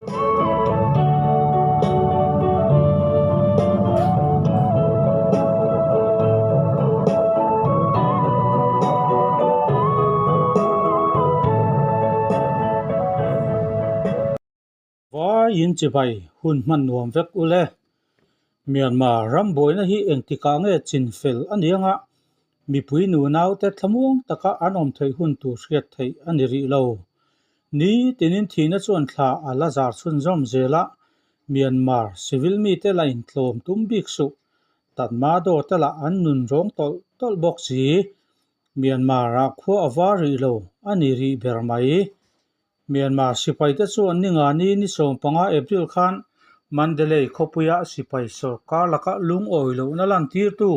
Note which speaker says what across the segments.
Speaker 1: Vaiin chibai hun hman nuam vek u le. Myanmar ram buaina hi engtikah nge chin fel a ni anga mipui nunaute thlamuang taka an awm theih hun tur hriat theih a ni rih lo. Ni tinin thihna chuan thla a la zar chhunzawm zel a, Myanmar civil mite la intlawm tum bik suh. Tatmadaw te lah an nun rawng tawlh tawlh bawk si. Myanmar-ah khua a var rih lo a ni rih ber mai. Myanmar sipaite chuan ningani ni 15 April khan Mandalay khawpuia sipai sorkar laka lungawi lohna lantirtu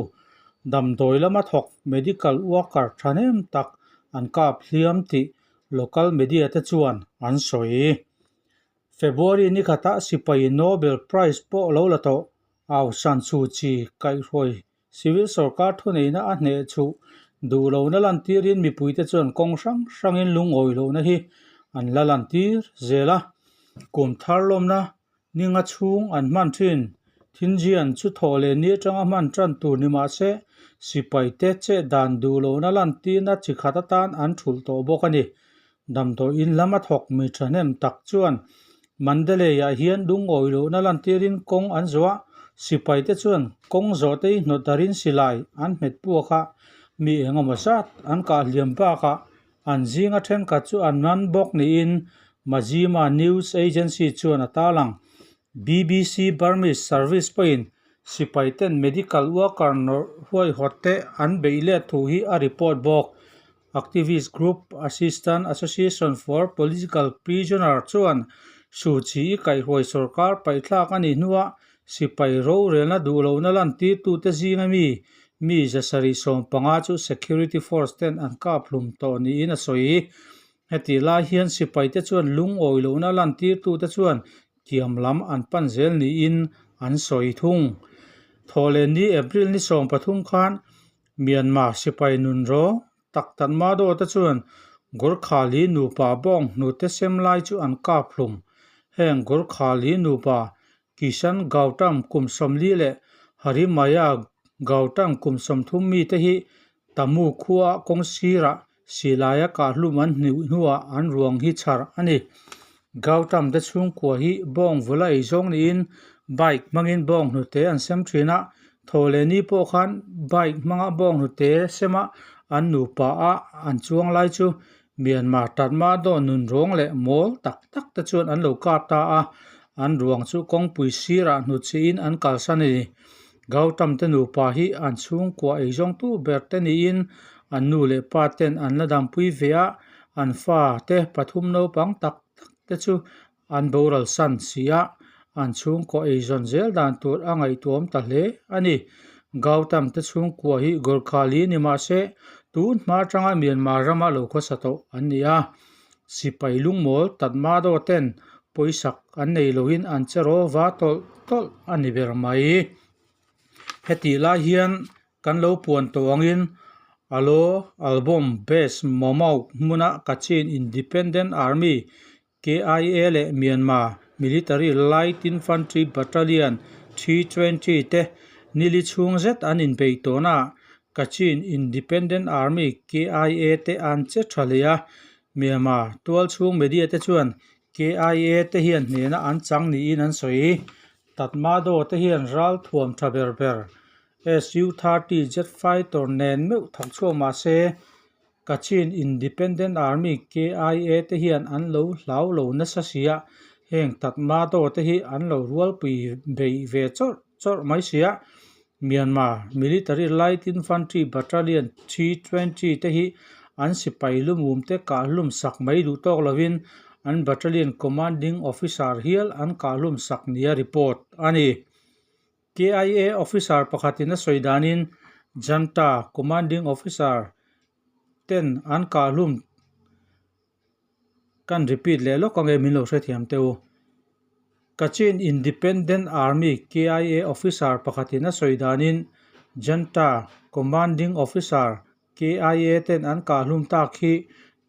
Speaker 1: damdawi lama thawk medical worker thahnem tak an kap hliam tih local media te chuan an sawi. February ni khatah sipai Nobel Prize pawh lo la tawh Aung San Suu Kyi kaihhruai Civil sorkar thuneihna a hneh chhuh duh lohna lantirin mipuite chuan kawng hrang hrangin lungawi lohna hi an la lantir zel a. Kum thar lawmna ninga chhung an hman thin. Thinjian chu thawh leh ni atanga hman tan tur ni mah se sipaite chet dan duh lohna lantirna chi khat atan an thulh tawh bawk a ni. Damdawi in lama thawk mi thahnem tak chuan Mandalay-ah hian lungawi lohna lantirin kawng an zawh a, sipaite chuan kawng zawh te hi hnawt darin silai an hmet puak a, mi engemaw zat an kah hliam bakah an zinga thenkhat chu an man bawk niin Mizzima News Agency chuan a tarlang. BBC Burmese Service pawhin sipaiten medical worker nawrh huaihawt te an beih let thu hi a report bawk. Activist group Assistant Association for Political Prisoner chuan Suu Kyi kaihhruai sorkar paihthlak a nih hnuah sipai rorelna duh lohna lantirtute zinga mi mi 750 chu security force ten an kap hlum tawh niin a sawi. Hetih lai hian sipaite chuan lungawi lohna lantirtute chuan kiam lam an pan zel niin an sawi thung. Thawhlehni April ni 13 khan Myanmar sipai nun rawng tak Tatmadaw te chuan Gorkhali nupa bawng hnute sem lai chu an kap hlum. Heng Gorkhali nupa Kishan Gautam kum 40 leh Harimaya Gautam kum 30 mite hi Tamu khua kawng sirah silaia kah hlum an hnuh hnuah an ruang hi chhar a ni. Gautam te chhungkua hi bawng vula ei zawng niin bike hmangin bawng hnute an sem thin a, Thawhlehni pawh khan bike hmanga bawng hnute sema an nupa a an chuang lai chu Myanmar Tatmadaw nun rawng leh mawl tak tak te chuan an lo kap ta a, an ruang chu kawngpui sirah hnutchhihin an kalsan a ni. Gautam te nupa hi an chhungkua ei zawngtu ber te niin an nu leh pa ten an la dampui ve a, an fa te pathum naupang tak tak te chu an boral san si a, an chhungkaw eizawn zel dan tur a ngaihtuam ta hle a ni. Gautam te chhungkua hi Gorkhali ni mah se tun hma atanga Myanmar rama lo khawsa tawh an ni a, sipai lungmawl Tatmadaw ten pawisak an nei loin an che raw va tawlh tawlh a ni ber mai. Hetih lai hian kan lo puan tawh angin Alo Album Base Momauk hmuna Kachin Independent Army KIA leh Myanmar Military Light Infantry Battalion 320 te nili chhung zet an inbeih tawn a, Kachin Independent Army, KIA, te an che tha hle a. Myanmar tual chhung media te chuan KIA te hian hnehna an chang niin an sawi. Tatmadaw te hian ral thuam tha ber ber Su-30 jet fighter nen meuh thawk chhuak mah se, Kachin Independent Army, KIA, te hian an lo hlau lo nasa si a, heng Tatmadaw te hi an lo rualpui beih ve chawrh chawrh mai si a. Myanmar Military Light Infantry Battalion 320 te hi an sipai lumum te kahhlum sak mai duh tawk lovin an Battalion Commanding Officer hial an kahhlum sak nia report a ni. KIA officer pakhatin a sawi danin Junta Commanding Officer ten an kahhlum kan repeat leh lawk ange min lo hrethiam teh u. Kachin Independent Army KIA officer pakhatin a sawi danin Junta Commanding Officer KIA ten an kahhlum tak hi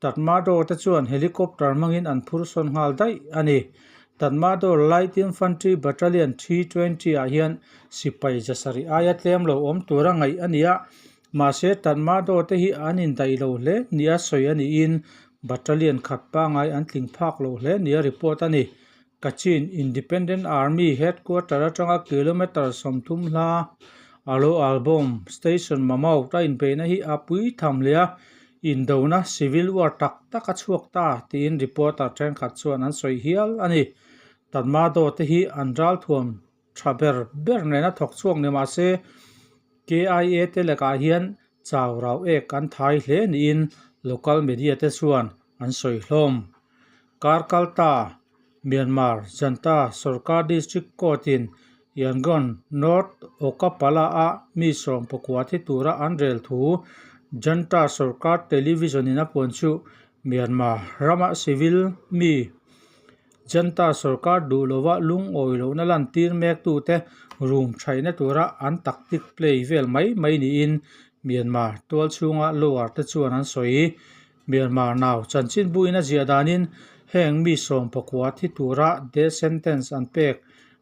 Speaker 1: Tatmadaw te chuan helicopter hmangin an phur sawn nghal daih a ni. Tatmadaw Light Infantry Battalion 320 ah hian sipai zasarih aia tlem lo awm tura ngaih a ni a, mahse Tatmadaw te hi an indaih lo hle nia sawi a niin battalion khat pangai an tling phak lo hle nia report a ni. Kachin Independent Army Headquarter atanga kilometre 30 hla Alo Album Station Mamaut a inbeihna hi a pui tham hle a, indona civil war tak tak a chhuak ta tiin reporter thenkhat chuan an sawi hial a ni. Tatmadaw te hi an ralthuam tha ber ber nena thawk chhuak ni mah se KIA te lekah hian chau rau ek an thai hle niin local media te chuan an sawi hlawm. Kar kal ta Myanmar Junta Sorkar District Court in Yangon North Okapala ah mi 19 thi tura an rel thu Junta Sorkar Television in a puan chu Myanmar rama civil mi Junta Sorkar duh lova lungawi lohna lantir mek tute room thaihna tura an tactic play vel mai mai niin Myanmar tual chhunga lower te chuan an sawi. Myanmar Now chanchin buin a ziah danin heng mi 19 thi tura death sentence an pek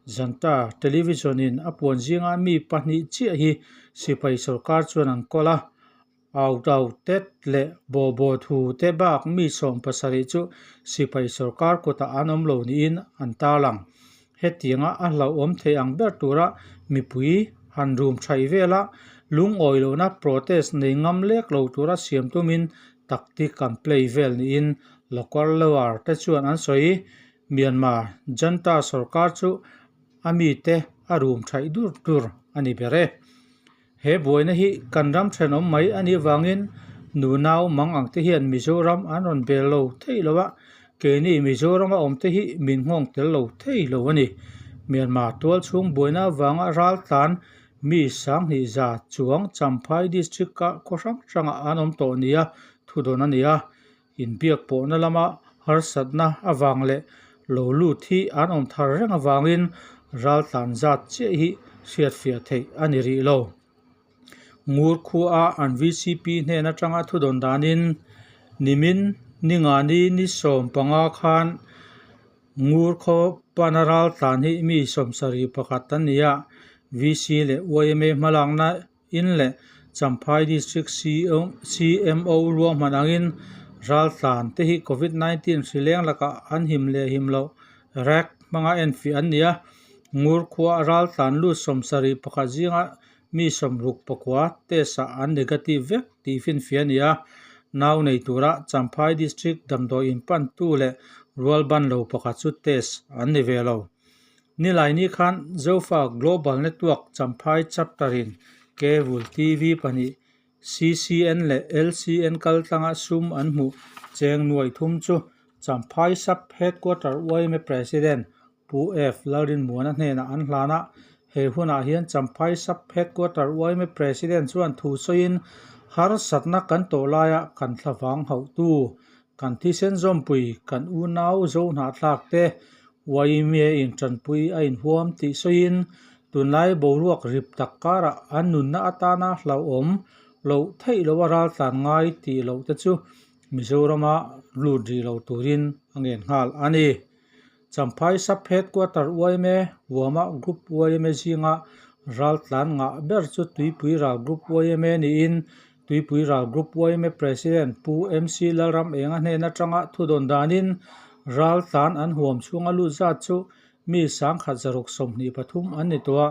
Speaker 1: Junta Television in a puan zinga mi pahnih chiah hi sipai sorkar chuan an kawl a, au tau tet leh baw baw thu te bak mi 70 chu sipai sorkar kutah an awm lo niin an tarlang. Hetianga a hlauhawm thei ang ber tura mipui han rum thaih vela lungawi lohna protest nei ngam lek lo tura siam tumin tactic an play vel niin local lower te chuan an sawi. Myanmar Junta sorkar chu a mite a rum thaih dur dur a ni ber e. He buaina hi kan ram thenawm mai a nih avangin nunau mang ang te hian Mizoram an rawn bel lo thei lo a, keini Mizorama awm te hi min nghawng tel lo thei lo a ni. Myanmar tual chhung buaina avanga raltlan mi 20,000 chuang Champhai District ah khaw hrang hrangah an awm tawh nia thudawn a ni a, inbiak pawhna lama harsatna avang leh lo lut hi an awm thar reng avangin raltlan zat chiah hi hriatfiah theih a ni rih lo. Ngur khua an VCP hnen atanga thudawn danin nimin ningani ni 15 khan Ngur khaw pana raltlan hi mi 71 an ni a, VC leh YMA hmalakna In leh Champhai District CMO ruahman angin raltlan te hi Covid 19 hri leng lakah an him leh him loh rek hmanga enfiah an ni a. Ngur khua raltlan lut 71 zinga mi 69 test ah an negative vek tih finfiah a ni a. Nau nei tura Champhai District damdawi inpantu leh rualban lo pakhat chu test an ni ve lo. Nilaini khan Zofa Global Network Champhai Chapter in Cable TV pahnih CCN leh LCN kaltlanga sum an hmuh cheng nuai thum chu Champhai Sub Headquarter yma President Pu F Lalrinmuana hnenah an hlan a. He hunah hian Champhai Sub Headquarter yma President chuan thu sawiin harsatna kan tawh laia kan thlavang hauhtu kan thisen zawmpui kan unau zo hnahthlak te YMA in tanpui a inhuam tih sawiin tunlai boruak rip tak karah an nunna atana hlauhawm loh theih loha raltlan ngai tih loh te chu Mizorama lut rih lo turin a ngen nghal a ni. Champhai Sub Headquarter YMA huama Group YMA zinga raltlan ngah ber chu Tuipui Ral Group YMA niin Tuipui Ral Group yma President Pu MC Lalram Enga hnen atanga thudawn danin raltlan an huam chhunga lut zat chu mi 1,623 an ni tawh a,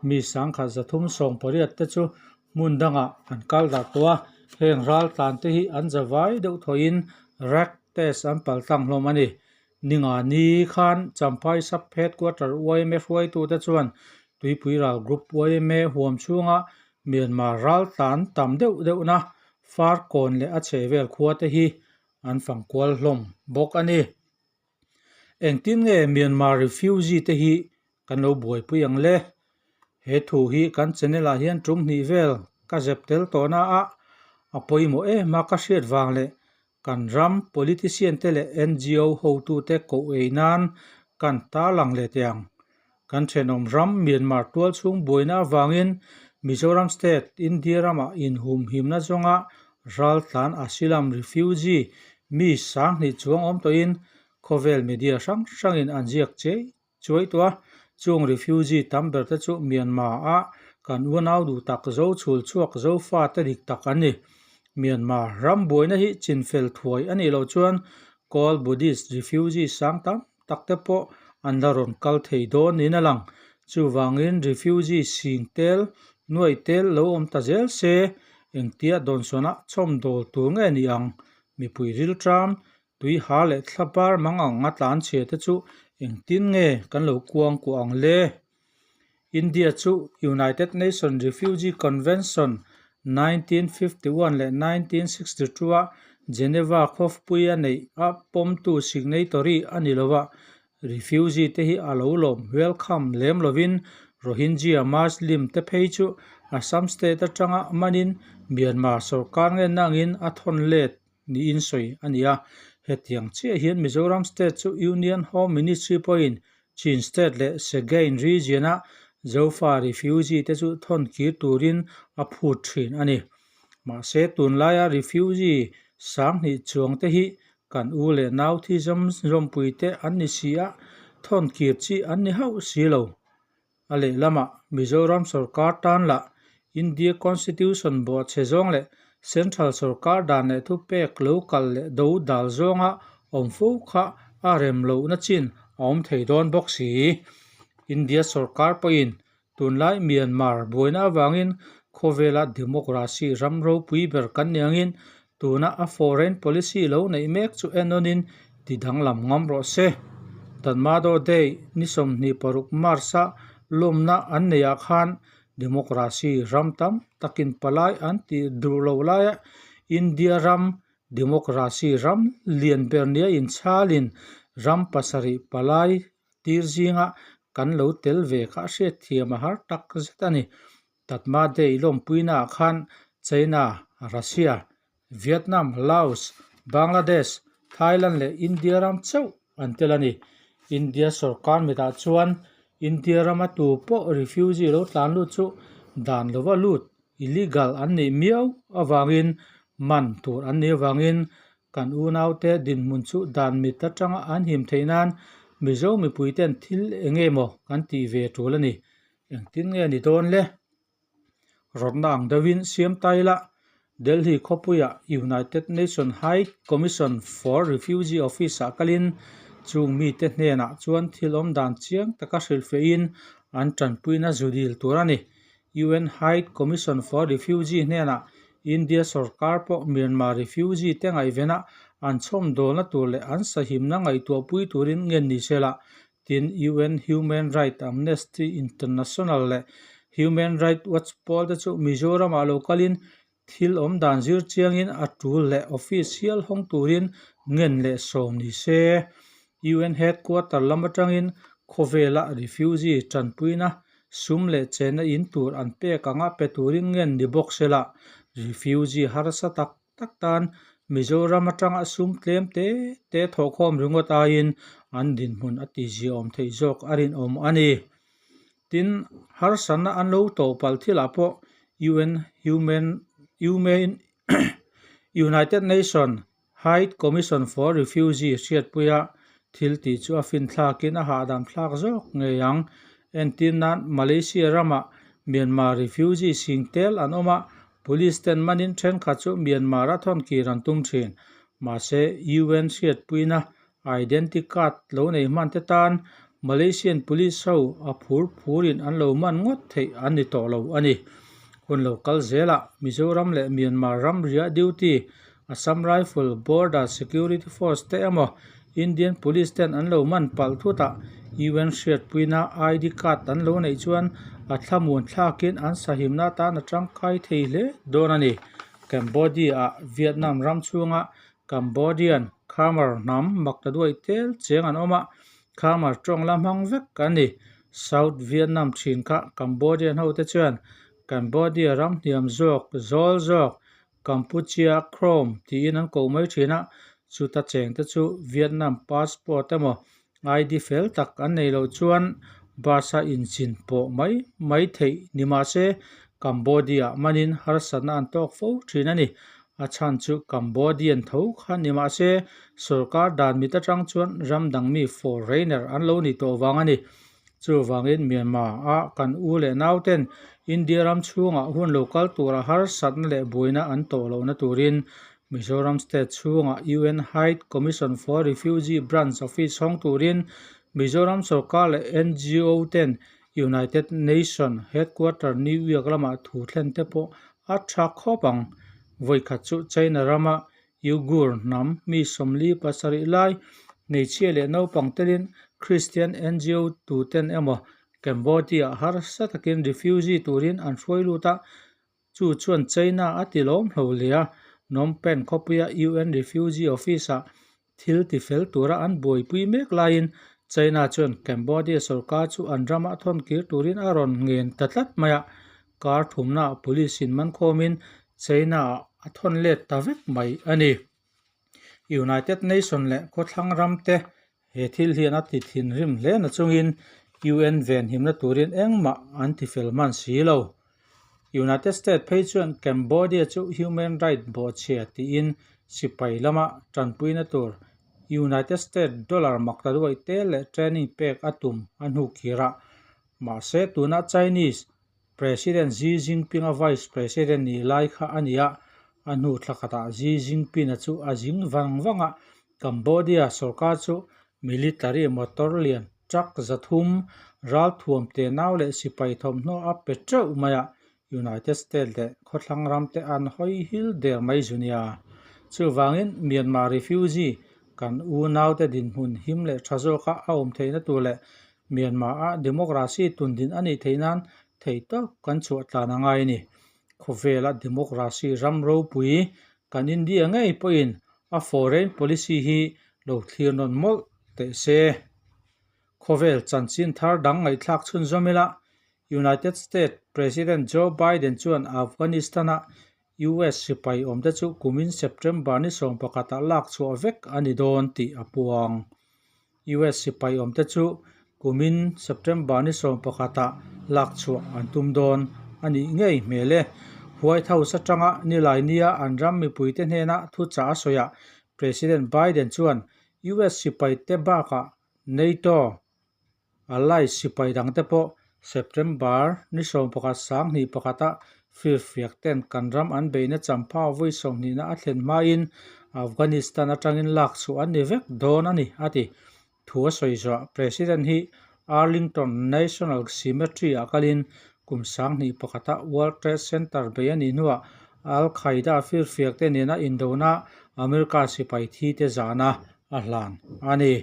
Speaker 1: mi 1,318 te chu hmun dangah an kal darh tawh a, heng raltlan te hi an zavai deuh thawhin rag test an paltlang hlawm a ni. Ningani khan Champhai Sub Headquarter yma hruaitute chuan Tuipui Ral Group yma huam chhunga Myanmar raltlan tam deuh deuhna Farkawn leh a chhehvel khua te hi an fangkual hlawm bawk a ni. Engtin nge Myanmar refugee te hi kan lo buaipui ang le? He thu hi kan channel ah hian tum hnih vel ka zep tel tawhna a, a pawimawh em a ka hriat vang leh Kan ram politician te leh NGO hotute koh ei nan kan tarlang leh teh ang. Kan thenawm ram Myanmar tual chhung buaina avangin Mizoram state India ramah inhumhimna zawnga raltlan asylum refugee mi 20,000 chuang awm tawhin. Khawvel media hrang hrangin an ziak chei chuai tawh a, chung refugee tam ber te chu Myanmar a kan unau duh tak zo chhul chhuak zo fa te dik tak an ni. Myanmar ram buaina hi chinfel thuai a nih loh chuan Kawl Buddhist refugee sang tam tak te pawh an la rawn kal thei dawn niin a lang. Chuvangin refugee sing tel, nuai tel lo awm ta zel se, engtia dawnsawnah chhawmdawl tur nge ni ang? Mipui rilṭam, tui ha leh thlapar mang ang a tlan chhia te chu engtin nge kan lo kuang kuah ang le? India chu United Nations Refugee Convention 1951 leh 1962 a Geneva khawpui a neih a pawmtu signatory a ni lo a, refugee te hi a lo lawm welcome lem lovin Rohingya Muslim te phei chu Assam state atanga manin Myanmar sorkar nge nangin a thawn let niin sawi a ni a. Hetiang chiah hian Mizoram State chu Union Home Ministry pawhin Chin State leh Sagaing Region-a Zofa refugee te chu thawn kir turin a phut thin a ni. Mahse, tunlaia refugee sanghnih chuang te hi kan u leh nau thi zawm zawmpui te an ni si a, thawn kir chi an ni hauh si lo. A lehlamah Mizoram sorkar tan lah India Constitution bawhchhe zawng leh Central sorkar dan leh thupek lo kal leh do dal zawnga awm fo kha a rem lohna chin a awm thei dawn bawk si. India sorkar pawhin tunlai Myanmar buaina avangin khawvela democracy ram ropui ber kan ni angin Tuna a foreign policy lo neih mek chu enawnin ti danglam ngam rawh se. Tatmadaw Day ni 26 March-a lawmna an neihah khan democracy ram tam takin palai an tih duh lo laia India ram democracy ram lian ber nia inchhalin ram pasarih palai tir zinga kan lo tel ve kha a hriatthiam a har tak zet a ni. Tatma Day lawmpuinaah khan China, Russia, Vietnam, Laos, Bangladesh, Thailand leh India ram chauh an tel a ni. India sorkar mitah chuan India rama tu pawh refugee lo tlan lut chu dan lova lut, illegal, an nih miau avangin man tur an nih avangin kan unaute dinhmun chu dan mit atanga an him theih nan Mizo mipuiten thil eng emaw kan tih ve tul a ni. Engtin nge ni dawn le? Rawtna ang deuhin siam ta ila, Delhi khawpuiah United Nation High Commission for Refugee Office-ah kalin chung mite hnenah chuan thil awm dan chiang taka hrilhfiahin an tanpuina zu dil tur a ni. UN High Commission for Refugee hnenah India sorkar pawh Myanmar refugee te ngaihvena an chhawmdawlna tur leh an sahimna ngaihtuahpui turin ngen ni sela Tin, UN Human Right Amnesty International leh Human Right Watch pawl te chu Mizoramah lo kalin thil awm dan zir chiangin a tul leh office hial hawng turin ngen leh sawm ni se. UN headquarter lam atangin khawvela refugee tanpuina sum leh chenna in tur an pek anga pe turin ngen ni bawk sela refugee harsa tak tak tan Mizoram atanga sum tlem te te thawhkhawm ringawt aiin an dinhmun a tihziahawm theih zawk a rinawm a ni. Tin, harsatna an lo tawh palh thilah pawh UN Human Human United Nation High Commission for Refugee hriatpuia thil tih chu a finthlakin a hahdam thlak zawk ngei ang. Entir nan Malaysia ramah Myanmar refugee sing tel an awm a, Police ten manin thenkhat chu Myanmar a thawn kir an tum thin. Mahse, UN hriatpuina identity card lo nei hman te tan Malaysian police ho a phur phurin an lo man ngawt theih an ni tawh lo a ni. Hun lo kal zelah Mizoram leh Myanmar ramria duty Assam Rifle, Border Security Force te emaw Indian Police ten an lo man palh thut a, UN hriatpuina ID card an lo neih chuan a thlamuan thlakin an sahimna atan a tangkai thei hle dawn a ni. Cambodia-ah Vietnam ram chhunga Cambodian Khmer hnam maktaduai tel cheng an awm a, Khmer tawng la hmang vek an ni. South Vietnam thin kha Cambodian hote chuan Cambodia ram hniam zawk, zawl zawk, Kampuchea Chrome tiin an koh mai thin a, chuta chengte chu Vietnam passport emaw ID fel tak an nei loh chuan bus a inchin pawh mai mai theih ni mah se Cambodia manin harsatna an tawk fo thin a ni. A chhan chu Cambodian tho kha ni mah se, sorkar dan mit atang chuan ram dang mi foreigner an lo ni tawh vang a ni. Chuvangin Myanmar a kan u leh nau ten India ram chhungah hun lo kal tura harsatna leh buaina an tawh lohna turin Mizoram State chhungah UN High Commission for Refugee Branch Office hawng turin Mizoram sorkar leh ngo ten United Nation Headquarter New York lamah thu thlen te pawh a tha khawp ang. Vawikhat chu China rama Uyghur hnam mi 47 lai hmeichhia leh naupang telin Christian ngo tuten emaw Cambodia harsa takin refugee turin an hruai lut a, Chu chuan China a ti lawm hlo hle a, Phnom Penh khawpuia UN Refugee Office-ah thil tifel tura an buaipui mek laiin China chuan Cambodia sorkar chu an rama thawn kir turin a rawn ngen ta tlat mai a, kar thumnaah police-in man khawmin China-ah a thawn let ta vek mai a ni. United Nation leh khawthlang ram te he thil hian a ti thinrim hle na chungin UN venhimna turin engmah an ti fel hman si lo. United States phei chuan Cambodia chu human right bawhchhia tiin sipai lama tanpuina tur United States dollar makta duai te leh training pek a tum a hnukhir a. Mahse tuna Chinese President Xi Jinping-a Vice President nih lai kha a ni a, a hnu thla khatah Xi Jinping-a chu a zing vang vang a, Cambodia sorkar chu military motor lian truck 300, ralthuam tenau leh sipai thawmhnaw a pe teuh mai a, United States leh khawthlang ramte an hawi hil der mai zu nia. Chuvangin Myanmar refugee kan unaute dinhmun him leh tha zawka a awm theihna tur leh Myanmar-a democracy tundin a nih theih nan theihtawp kan chhuah tlan a ngai a ni. Khawvela democracy ram ropui kan India ngei pawhin a foreign policy hi lo thlir nawn mawlh teh se. Khawvel chanchin thar dang ngaihthlak chhunzawm ila United States President Joe Biden chuan Afghanistan-a US sipai awmte chu kumin September ni 11-ah lak chhuah vek a ni dawn tih a puang. US sipai awmte chu kumin September ni 11-ah lak chhuah an tum dawn a nih ngei hmel e. White House atanga nilai nia an ram mipuite hnena thuchah a sawiah President Biden chuan US sipaite bakah NATO Allies sipai dangte pawh September ni 11 21-ah firfiak ten kan ram an beihna champha vawi 20-na a thlen hmain Afghanistan atangin lak chhuah an ni vek dawn a ni, a ti. Thu a sawi zawh President hi Arlington National Cemetery-ah kalin kum 2001-a World Trade Center bei a nih hnuah Al-Qaeda firfiak te nena indona America sipai thi te zahna a hlan a ni.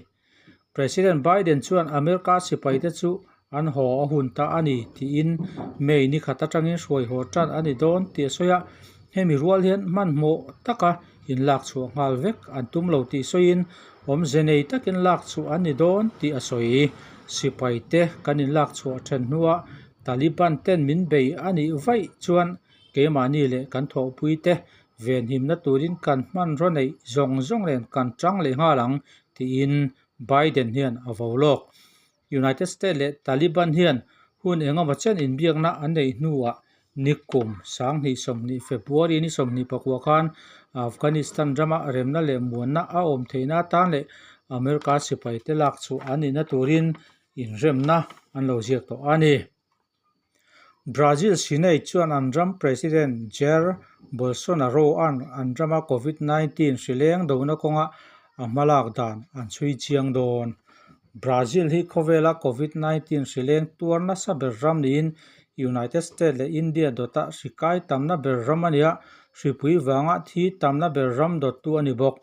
Speaker 1: President Biden chuan America sipaite chu an haw a hun ta a ni tiin May ni khat atangin hruai haw tan a ni dawn tih a sawi a, hemi rual hian hmanhmawh taka inlak chhuah nghal vek an tum lo tih sawiin awmze nei takin lak chhuah an ni dawn tih a sawi. Sipaite kan inlak chhuah then hnuah Taliban ten min bei a nih vaih chuan keimahni leh kan thawhpuite venhimna turin kan hmanraw neih zawng zawng nen kan tang leh nghal ang tiin Biden hian a vo lawk. United States leh Taliban hian hun engemaw chen inbiakna an neih hnuah nikum 2020 February ni 29 khan Afghanistan rama remna leh muanna a awm theihna atan leh America sipaite lak chhuah an nihna turin inremna an lo ziak tawh a ni. Brazil Senate chuan an ram President Jair Bolsonaro-a'n an rama Covid-19 hri leng dona kawnga a hmalak dan an chhui chiang dawn. Brazil hi khawvela Covid-19 hri leng tuar nasa ber ram niin United States leh India dawta hri kai tamna ber ram a ni a, hripui vanga thi tamna ber ram dawttu a ni bawk.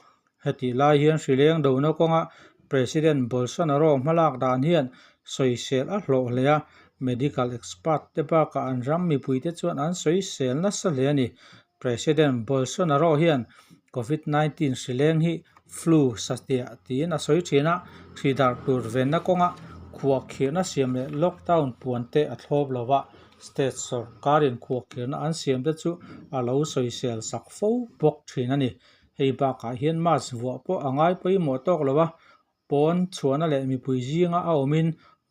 Speaker 1: Hetih lai hian hri leng dona kawnga President Bolsonaro hmalak dan hian sawisel a hlawh hle a, medical expert te bakah an ram mipuite chuan an sawisel nasa hle a ni. President Bolsonaro hian Covid-19 hri leng hi flu satliah tiin a sawi thin a, hri darh tur venna kawnga khuahkhirhna siam leh lockdown puan te a thlawp lo va, state sorkarin khuahkhirhna an siam te chu a lo sawisel sak fo bawk thin a ni. Hei bakah hian mask vuah pawh a ngai pawimawh tawk lo a, pawn chhuahna leh mipui zinga a awmin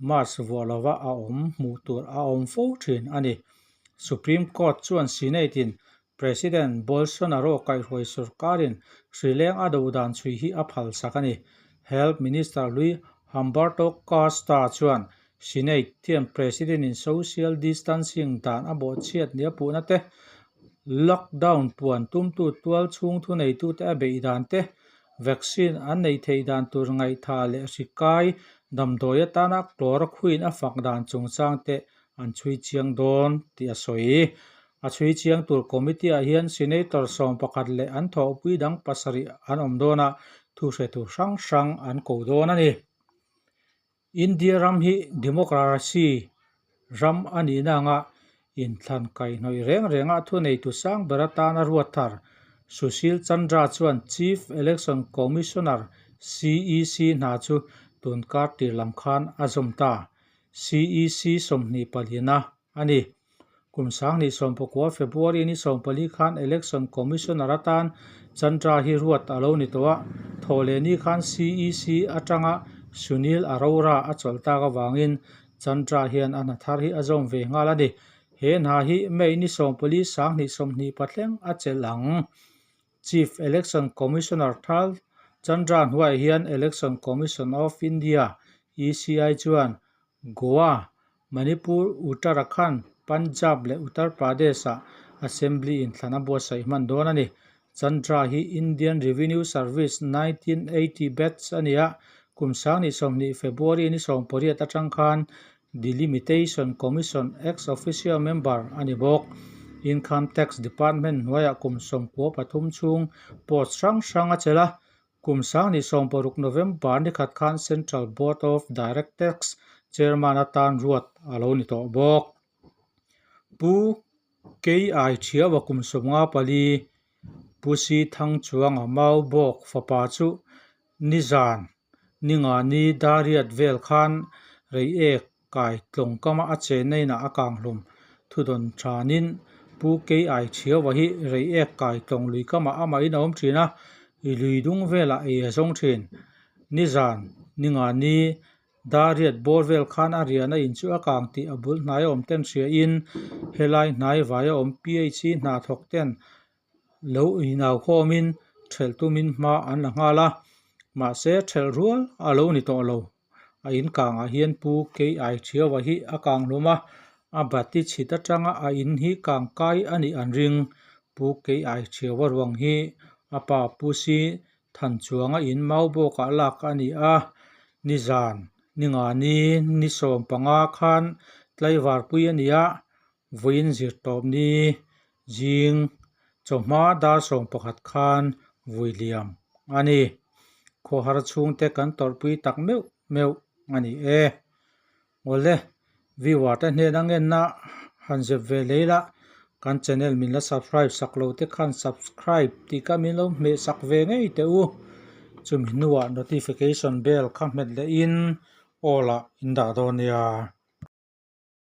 Speaker 1: mask vuah lova a awm hmuh tur a awm fo thin a ni. Supreme Court chuan Senate in President Bolsonaro kaihhruai sorkarin hrileng a do dan chhui hi a phalsak a ni. Health Minister Luis Humberto Costa chuan Senate hian President-in social distancing dan a bawhchhiat nia puhna te, lockdown puan tumtu tual chhung thuneitute a beih dan te, vaccine an neih theih dan tur ngaihthah leh hri kai damdawi atana chloroquine a fak dan chungchang te an chhui chiang dawn tih a sawi. A chhui chiang tur committee-ah hian Senator 11 leh an thawhpui dang pasarih an awm dawn a, thuhretu hrang hrang an ko dawn a ni. India ram hi democracy ram a nihna anga inthlan kaihhnawih reng renga thuneitu sang ber atana ruat thar Sushil Chandra chuan Chief Election Commissioner, CEC, hna chu tunkar tir lam khan a zawm ta. CEC 24 a a ni. Kum 2019 February ni 14 khan Election Commissioner atan Chandra hi ruat a lo ni tawh a, thawhlehni khan CEC atanga Sunil Arora a chawlh tak avangin Chandra hian a hna thar hi a zawm ve nghal a ni. He hna hi May ni 14 2020 thleng a chelh ang. Chief Election Commissioner Thal Chandra hnuaiah hian Election Commission of India, ECI, chuan Goa, Manipur, Uttarakhand, Punjab leh Uttar Pradesh-ah Assembly inthlan a buatsaih hman dawn a ni. Chandra hi Indian Revenue Service 1980 batch a ni a, kum 2020 February ni 18 atang khan Delimitation Commission ex-officio member a ni bawk. Income Tax Department hnuaiah kum 93 chhung post hrang hrang a chelh a, Kum 2016 November ni khat khan Central Board of Direct Tax Chairman atan ruat a lo ni tawh bawk. Pu Kei-ai Thiaua kum 54, Pu Si Thang Chuanga Mau Bawk fapa chu nizan ningani dariat vel khan Reiek kai tlawngkama a chenna inah a kanghlum thudawn thanin Pu Kei-ai Thiaua hi Reiek kai tlawng lui kamah amahin a awm thin a, i lui dung velah ei a zawng thin. Nizan ningani dariat bawr vel khan a riahna in chu a kang tih a bul hnai a awm ten hriain helai hnai vai a awm PHC hna thawk ten Lo inau khawmin ṭhelh tumin hma an la nghal a, mahse ṭhelh rual a lo ni tawh lo. A in kangah hian Pu Kei-ai Thiaua hi a kang hlum a, a bati chhit atanga a in hi kang kai a nih an ring. Pu Kei-ai Thiaua ruang hi a pa Pu Si Thanchuanga in mau bawkah lak a ni a, nizan ningani ni 15 khan tlaivarpui a ni a, Vawiin zirtawp ni zing chawhma dar 11 khan vui liam a ni. Khawhar chhungte kan tawrhpui tak meuh meuh a ni e. Awle, viewer te hnena ngenna han zep ve lei la, kan channel min la subscribe sak lo te khan subscribe tih kha min lo hmeh sak ve ngei teh u. Chumi hnuah notification bell kha hmet lehin all ah in dah dawn nia.